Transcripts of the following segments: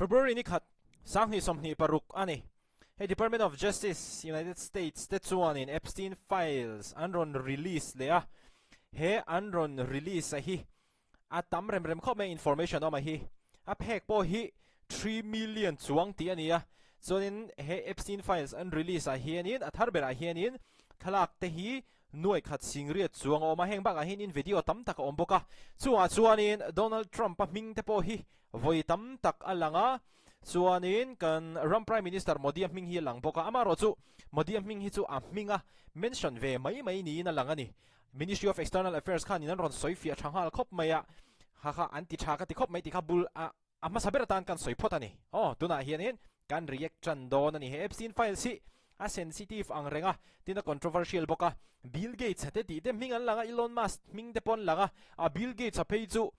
February ni khat, 2026 a ni. Hei Department of Justice, United States te chuanin Epstein Files an rawn release leh a, he an rawn release a hi a tam rem rem khawp mai information awm a hi. A phek pawh hi 3 million chuang tih a ni a, chuanin he Epstein Files an release ah hianin a thar berah hianin thlalak te hi 10,000 chuang a awm a, heng bakah hianin video tam tak a awm bawk a. Chungah chuanin Donald Trump-a hming te pawh hi vawi tam tak a lang a, chuanin kan ram Prime Minister Modi-a hming hi a lang bawk a, amaherawh chu Modi-a hming hi chu a hminga mention ve mai mai niin a lang a ni. Ministry of External Affairs khanin an rawn sawi fiah tha nghal khawp mai a, ha kha an ti tha ka ti khawp mai tih kha bul a a hmasa ber atan kan sawi phawt a ni. Aw, tunah hianin kan react tan dawn a ni. He Epstein Files hi a sensitive ang reng a, tin a controversial bawk a. Bill Gates a te tih te hming an lang a, Elon Musk hming te pawh an lang a, a Bill Gates a phei chu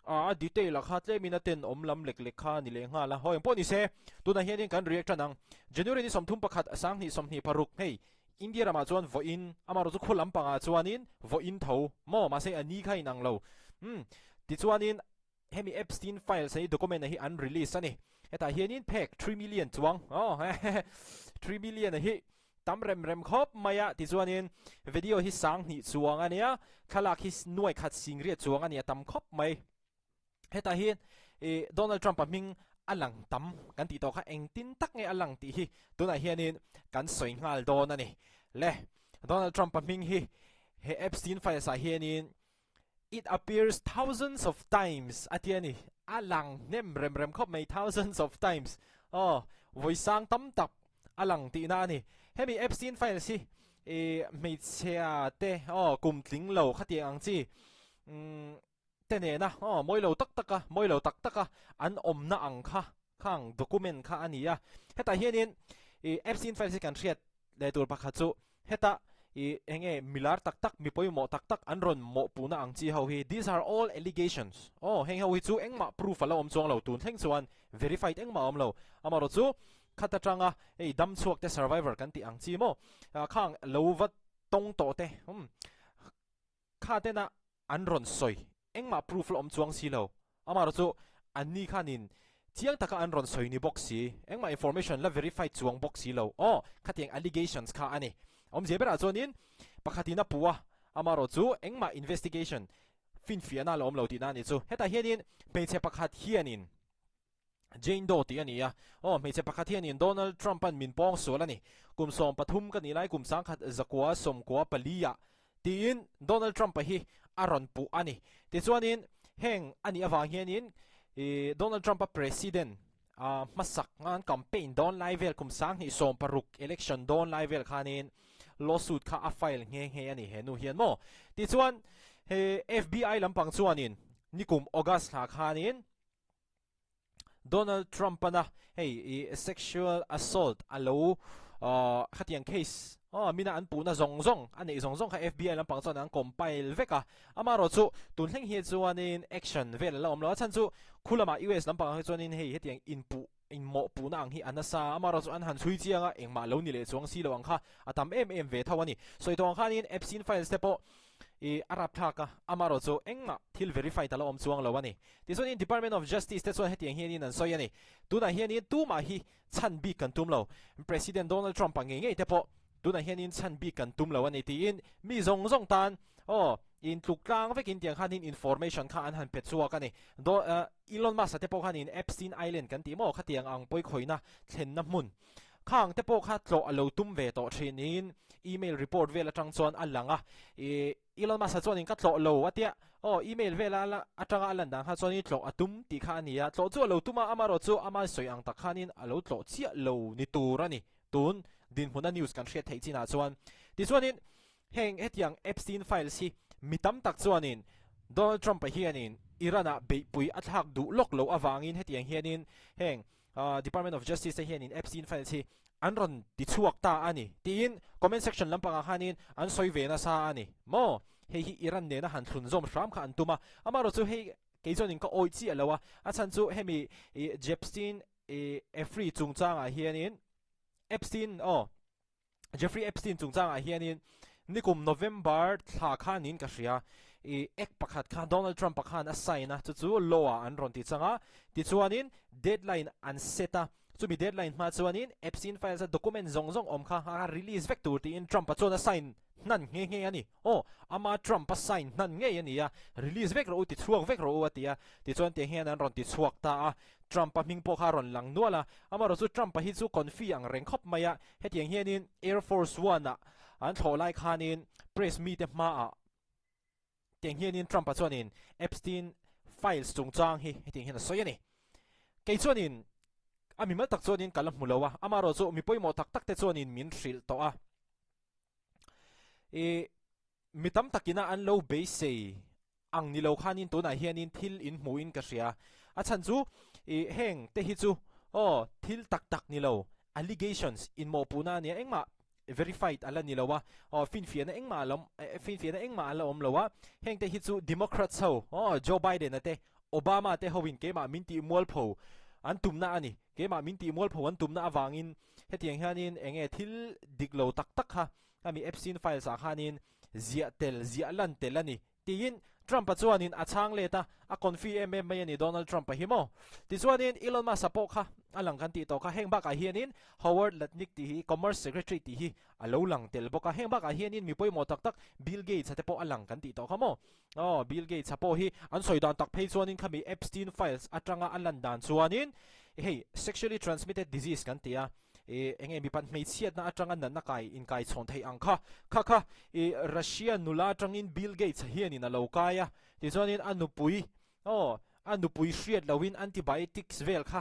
a detail a kha tlemin a tenawm lam lek lek kha a ni leh nghal a. Haw engpawh ni se, tunah hianin kan react tan ang. January ni 31, 2026, hei India ramah chuan vawiin, amaherawhchu khaw lampangah chuanin vawiin tho maw, mahse a ni kha inang lo. Umm, tichuanin Hemi Epstein Files hi document hi an release a ni. Hetah hianin phek 3 million chuang, aw 3 million hi tam rem rem khawp mai a. Tichuanin video hi 2000 chuang a nia, thlalak hi 10,000 chuang a ni, a tam khawp mai. Hetah hian i Donald Trump-a hming a lang tam kan tih tawh kha engtin tak nge a lang tih hi tunah hianin kan sawi nghal dawn a ni. Le, Donald Trump-a hming hi he Epstein Files-ah hianin "It appears thousands of times" a ti a ni. A lang hnem rem rem khawp mai, thousands of times. Aw, vawi sang tam tak a lang tihna a ni. Hemi Epstein Files hi i hmeichhia te, aw, kum tling lo khatiang ang chi umm te nena, aw, mawi lo tak taka, mawi lo tak taka an awmna ang kha, khang document kha a ni a. Hetah hianin i Epstein Files hi kan hriat leh tur pakhat chu heta i enge milar tak tak, mi pawimawh tak tak an rawn mawhpuhna ang chi ho hi, these are all allegations. Aw, heng ho hi chu engmah proof a la awm chuang lo, tun thleng chuan verified engmah a awm lo. Amaherawh chu khat atanga hei dam chhuak te, survivor kan tih ang chi maw, khang lo va tawng tawh te, umm, kha tena an rawn sawi engmah proof la awm chuang si lo. Amaherawh chu anni khanin chiang taka an rawn sawi ni bawk si, engmah information la verified chuang bawk si lo. Aw, khatiang allegations kha a ni. Awmzia berah chuanin pakhatin a puh a, amaherawh chu engmah investigation finfiahna la awm lo tihna a ni chu. Hetah hianin hmeichhe pakhat hianin Jane Doe tih a ni a. Aw, hmeichhe pakhat hianin Donald Trump-a'n min pawng sual a ni. Kum 13 ka nih lai kum 1994 ah tiin Donald Trump-a hi a rawn puh a ni. Tichuanin heng a nih avang hianin i Donald Trump-a president a hmasak ngan campaign dawn lai vel kum 2016 election dawn lai vel khanin lawsuit kha a file nghe nghe a ni he nu hian maw. Tichuan he FBI lampang chuanin nikum August thla khanin Donald Trump-ana hei i sexual assault a lo khatiang case mina an puhna zawng zawng a neih zawng zawng kha FBI lampang chuan an compile vek a, amaherawh chu tun thleng hi chuanin action vel a la awm lo a, chhan chu khu lamah US lampang ah hi chuanin hei hetiang inpuh inmawh puhna ang hi a nasa a, amaherawh chu an han chhui chiang a, engmah lo ni leh chuang si lo ang kha a tam em em ve tho a ni. Sawi tawh ang khanin Epstein files te pawh i a rapthlak a, amaherawh chu engmah thil verified a la awm chuang lo a ni. Tichuanin Department of Justice te chuan hetiang hianin an sawi a ni. Tunah hianin tumah hi chhan bik kan tum lo. President Donald Trump-a ngei ngei te pawh tunah hianin chhan bik kan tum lo a ni tiin mi zawng zawng tan aw intluk tlang vekin tiang khanin information kha an han pe chhuak a ni. Do Elon Musk-a te pawh khanin Epstein Island kan tih maw khatiang ang pawikhawihna thlenna hmun khang te pawh kha tlawh a lo tum ve tawh thinin email report vel atang chuan a lang a. I Elon Musk-a chuanin ka tlawh lo a tia, aw email vela la atanga a lan dan kha chuanin tlawh a tum tih kha a ni a, tlawh chu a lo tum a, amaherawh chu ama sawi ang tak khanin a lo tlawh chiah lo ni tur a ni. Tun dinhmuna news kan hriat theih chinah chuan. Tichuanin heng hetiang Epstein files hi mi tam tak chuanin Donald Trump-a hianin Iran-ah beihpui a thlak duh lawk loh avangin hetiang hianin heng Department of Justice te hianin Epstein files hi an rawn ti chhuak ta a ni tiin comment section lampangah khanin an sawi ve nasa a ni maw? Hei hi Iran nena han thlun zawm hram kha an tum a, amaherawh chu hei kei chuanin ka awih chiah lo a, a chhan chu hemi Jepstein Efree chungchangah hianin Epstein aw Jeffrey Epstein chungchangah hianin nikum November thla khanin ka hria. I Act pakhat kha Donald Trump-a khan a sign a, chu chu law-ah an rawn ti chang a. Tichuanin deadline an set a, chumi deadline hma chuanin Epstein Files-a document zawng zawng awm kha a release vek tur tiin Trump-a chuan a sign hnan nghe nghe a ni. Aw, ama Trump-a sign hnan ngei a ni a, release vek rawh u, ti chhuak vek rawh u a ti a. Tichuan tiang hian an rawn ti chhuak ta a, Trump-a hming pawh kha a rawn lang nual a. Amaherawhchu chu Trump-a hi chu confi ang reng khawp mai a, hetiang hianin Air Force One-ah an thlawh lai khanin press mite hmaah Tiang hianin Trump-a chuanin Epstein Files chungchang hi hetiang hian a sawi a ni. Kei chuanin a mimal tak chuanin ka la hmu lo a, amaherawh chu mi pawimawh tak tak te chuanin min hrilh tawh a. I mi tam takina an lo beisei ang ni lo khanin tunah hianin thil in hmuhin ka hria. A chhan chu i heng te hi chu aw thil tak tak ni lo, allegations inmawhpuhna a nia engmah verified a la ni lo a, aw finfiahna engmah a la awm finfiahna engmah a la awm lo a, heng te hi chu Democrats ho aw Joe Biden a te Obama te ho in keimah min tih mualpho an tumna a ni, keimah min tih mualpho an tumna avangin hetiang hianin enge thil dik lo tak tak kha khami Epstein files ah khanin ziah tel ziah lan tel a ni Tiin Trump-a chuanin a chhang let a, a confi em em mai a ni Donald Trump-a hi maw? Tichuanin Elon Musk-a pawh kha a lang kan tih tawh kha, heng bakah hianin Howard Lutnick tih hi Commerce Secretary tih hi a lo lang tel bawk a, heng bakah hianin mi pawimawh tak tak Bill Gates-a te pawh a lang kan tih tawh kha maw? Aw, Bill Gates-a pawh hi an sawi dan tak phei chuanin khami Epstein Files atanga a lan dan chuanin hei sexually transmitted disease kan ti a, I enge mipat hmeichhiatna atanga natna kai inkai chhawn theih ang kha? Kha kha, i Russia nula atangin Bill Gates hianin a lo kai a, tichuanin a nupui, aw, a nupui hriat lohin antibiotics vel kha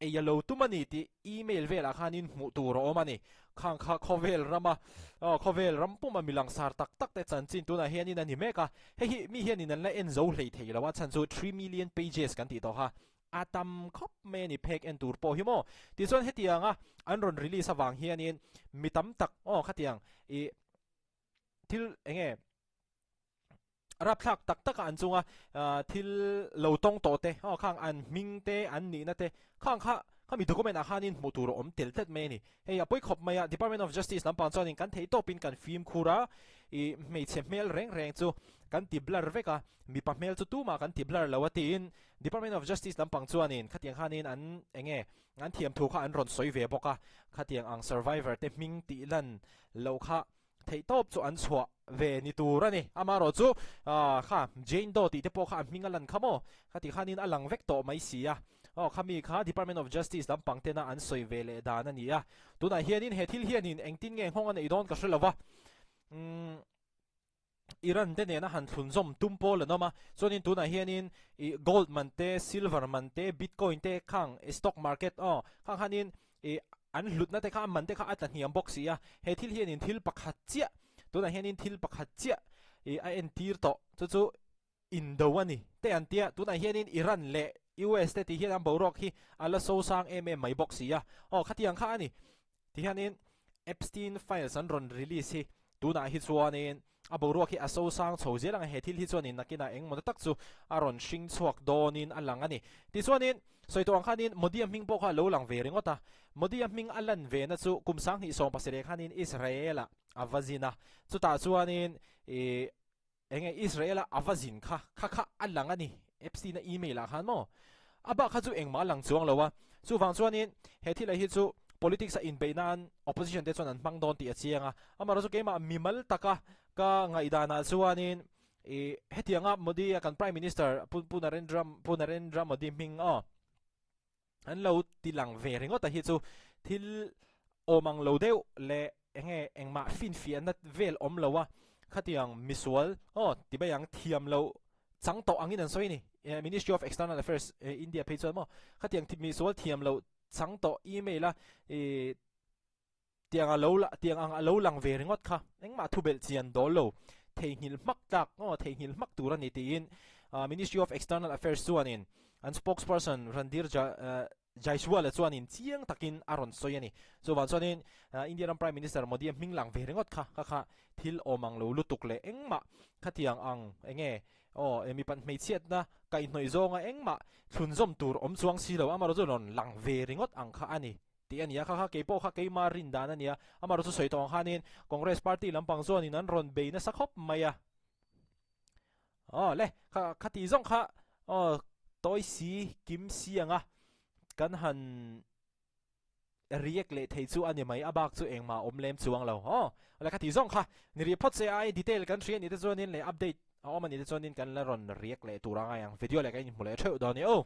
ei a lo tum a ni tih email velah khanin hmuh tur a awm a ni. Khang kha khawvel rama, aw, khawvel ram puma mi langsar tak tak te chanchin tunah hianin a ni mek a. Hei hi mi hianin an la en zo hlei thei lo a, chhan chu 3 million pages kan tih tawh kha. A tam khawp mai a ni phek en tur pawh hi maw. Tichuan hetianga an rawn release avang hianin mi tam tak aw khatiang ih thil eng nge rapthlak tak taka an chunga thil lo tawng tawh te aw khang an hming te an nihna te khang kha khami document ah khanin hmuh tur a awm tel tlat mai a ni. Hei a pawi khawp mai a, Department of Justice lampang chuanin kan theih tawpin kan fimkhur a, ih hmeichhe hmel reng reng chu kan ti blur vek a, mipa hmel chu tumah kan ti blur lo a tiin Department of Justice lampang chuanin khatiang khanin an eng nge an thiam thu kha an rawn sawi ve bawk a, khatiang ang survivor te hming tih lan loh kha theih tawp chu an chhuah ve ni tur a ni. Amaherawh chu kha Jane Doe tih te pawh kha a hming a lan kha maw? Khati khanin a lang vek tawh mai si a. Aw khami kha Department of Justice lampang tena an sawi ve leh dan a ni a. Tunah hianin he thil hianin engtin nge nghawng a neih dawn ka hre lo va. Umm. Iran te nena han thlunzawm tum pawl an awm a, chuanin tunah hianin ih gold man te, silver man te, bitcoin te khang stock market aw khang khanin ih an hlutna te kha a man te kha a tla hniam bawk si a, he thil hianin thil pakhat chiah tunah hianin thil pakhat chiah ih a entir tawh chu chu indo a ni te an tia, tunah hianin Iran leh US te tih hian an boruak hi a la so sang em em mai bawk si a, aw khatiang kha a ni. Tihianin Epstein Files an rawn release hi tunah hi chuanin a boruak hi a so sang chho zel ang a, he thil hi chuanin nakinah engmawna tak chu a rawn hring chhuak dawnin a lang a ni. Tichuanin sawi tawh ang khanin Modi-a hming pawh kha a lo lang ve ringawt a, Modi-a hming a lan ve na chu kum 2017 khanin Israel-ah a va zin a, chutah chuanin ih Eng nge Israel-a a va zin kha kha kha a lang a ni, Epstein-a email ah khan maw? A bak kha chu engmah a lang chuang lo a, chuvang chuanin he thil ah hi chu politics a inbeih nan opposition te chuan an hmang dawn tih a chiang a, amaherawhchu chu keimah mimal taka ka ngaihdan ah chuanin ih hetianga Modi-a kan Prime Minister Pu Narendra Pu Narendra Modi hming aw an lo ti lang ve ringawt a hi chu thil awm ang lo deuh leh enge engmah finfiahna vel awm lo a khatiang misual aw ti mai ang thiam lo chang tawh angin an sawi a ni Ministry of External Affairs India phei chuan maw khatiang misual thiam lo chang tawh email a ih Tiang a lo la, tiang ang a lo lang ve ringawt kha engmah thu belh chian dawl lo, theihnghilh hmak tlak aw theihnghilh hmak tur a ni tiin Ministry of External Affairs chuanin an spokesperson Randhir Jaiswal-a chuanin chiang takin a rawn sawi a ni. Chuvang chuanin India ram Prime Minister Modi-a hming lang ve ringawt kha kha kha thil awm ang lo lutuk leh engmah khatiang ang enge aw mipat hmeichhiatna kaihhnawih zawnga engmah thlunzawm tur awm chuang si lo amaherawh chu rawn lang ve ringawt ang kha a ni. Tih a ni a, kha kha kei pawh kha keima rin dan a ni a, amaherawh chu sawi tawh ang khanin Congress party lampang zawnin an rawn bei nasa khawp mai a. Aw le, kha khati zawng kha aw tawi si kim si anga kan han react leh thei chu a ni mai, a bak chu engmah awm lem chuang lo. Aw le khati zawng kha ni rih phawt se ai detail kan hria ni te chuanin leh update a awm a ni te chuanin kan la rawn react leh tur a ngai ang. Video leh kan inhmu leh theuh dawn e aw.